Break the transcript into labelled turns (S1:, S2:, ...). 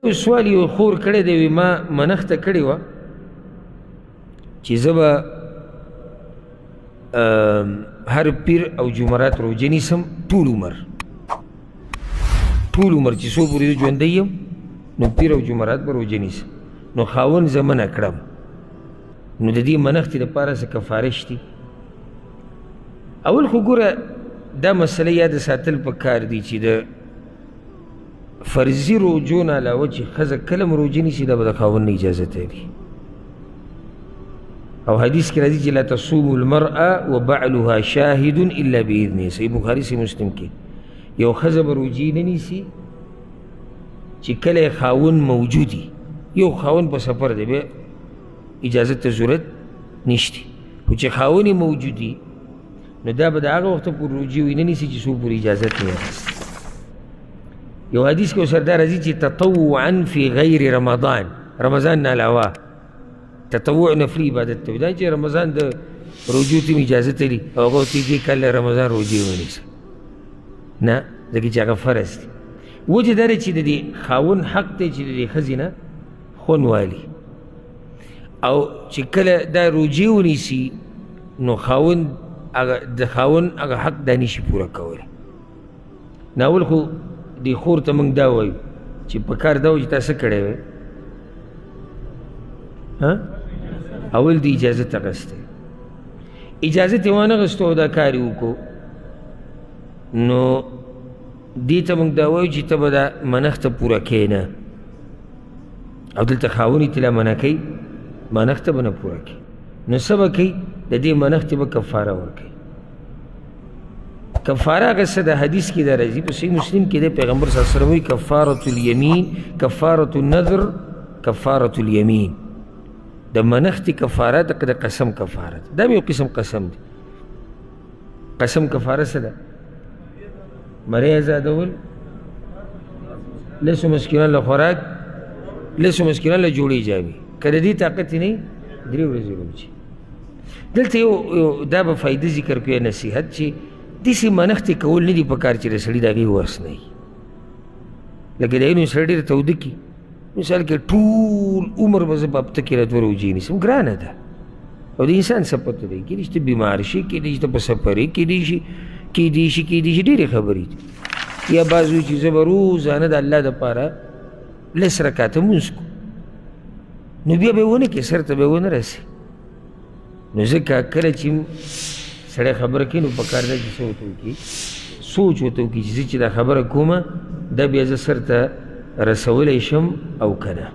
S1: یو سوال یو خور کړی دی، وي ما منښته کړې وه چې زه به هر پیر او جمعرات روژه نیسم ټول عمر، ټول عمر چې څو پورې زه ژوندی یم نو پیر او جمعرات به روژه نیسم. نو خاوند زه منع کړم، نو د دې منښتې دپاره څه کفاره شتي؟ اول خو ګوره دا مسله یاد ساتل پکار دي چې د فرضي روژو نه علاوه چې ښځه کله هم روژه نیسي دا به د خاوند نه اجازه لري. او حدیث کې راځي چې لا تصوم المرأة وبعلها شاهد الا باذنه، صحیح بخاري صحیح مسلم کې. یو ښځه به روژې نه نیسي چې کله یې خاوند موجود وي، یو خاوند په سفر دی بیا اجازه ته ضرورت نشته، خو چې خاوند یې موجود وي نو دا به د هغه وخته پورې روژې وي نه نیسي چې څو پورې اجازه نه وي اخیستې. یو حدیث کې ورسره دا راځي چې تطوعا فی غیر رمضان، رمضان نه علاوه تطوع نفلي عبادت ته وایي. دا چې رمضان د روژو ته اجازه لري او هغه ورته دې کال رمضان روژې ونیسه، نه، ځکه چې هغه فرض دی. وجه دا دی چې د دې خاوند حق دی چې د دې ښځې نه خون والي، او چې کله دا روژې ونیسي نو خاوند هغه د خاوند هغه حق دا نشي پوره کولی. نو اول خو دې خور ته موږ دا وایو چې په کار دا و چې تا څه کړی وی، اول دې اجازه اخیستی، اجازه یې وانه غوښته او دا کار یې وکړو، نو دې ته موږ دا وایو چې ته به دا منښته پوره کوې نه، او دلته خاوند یې ته لا منع کوي، منښته به نه پوره کوي. نو څه به کوي؟ د دې منښتې به کفاره ورکوي. کفاره هغه څه ده، حدیث کې دا راځي په صحیح مسلم کې دی، پیغمبر صلی الله علیه وسلم وایي کفارة الیمین، کفارة النذر، کفارة الیمین. د منښتې کفاره د قسم کفاره ده، دا یو قسم قسم دی. قسم کفاره څه ده؟ مری ازادول، لسو مسکینان له خوراک، لسو مسکینان له جوړې جامې، که د دې طاقت یې نه وي 3 ورځې روژې. دلته یو دا به فایده ذکر کړو، نصیحت چې داسې منښتې کول نه دي په کار چې د سړي د هغې وس نه وي. لکه د اینو سړی ډېر تاوده کړي، مثال کې ټول عمر به زه په هفته کې را 2 روژې نیسم، ګرانه ده. او د انسان څه پته دی، کېدای شي ته بیمار شي، کېدای شي ته په سفر یې، کېدای شي کېدای شي کېدای شي ډېرې خبرې دي. یا بعض وایي چې زه به روزانه د الله دپاره 10 رکعته لمونځ کوم، نو بیا به یې ونه کړې، سر ته به یې ونه رسي. نو ځکه کله چې سړی خبره کوي نو په کار ده چې څه ورته وکړي، سوچ ورته وکړي چې زه چې دا خبره کومه دا بیا زه سر ته رسولی شم او که نه.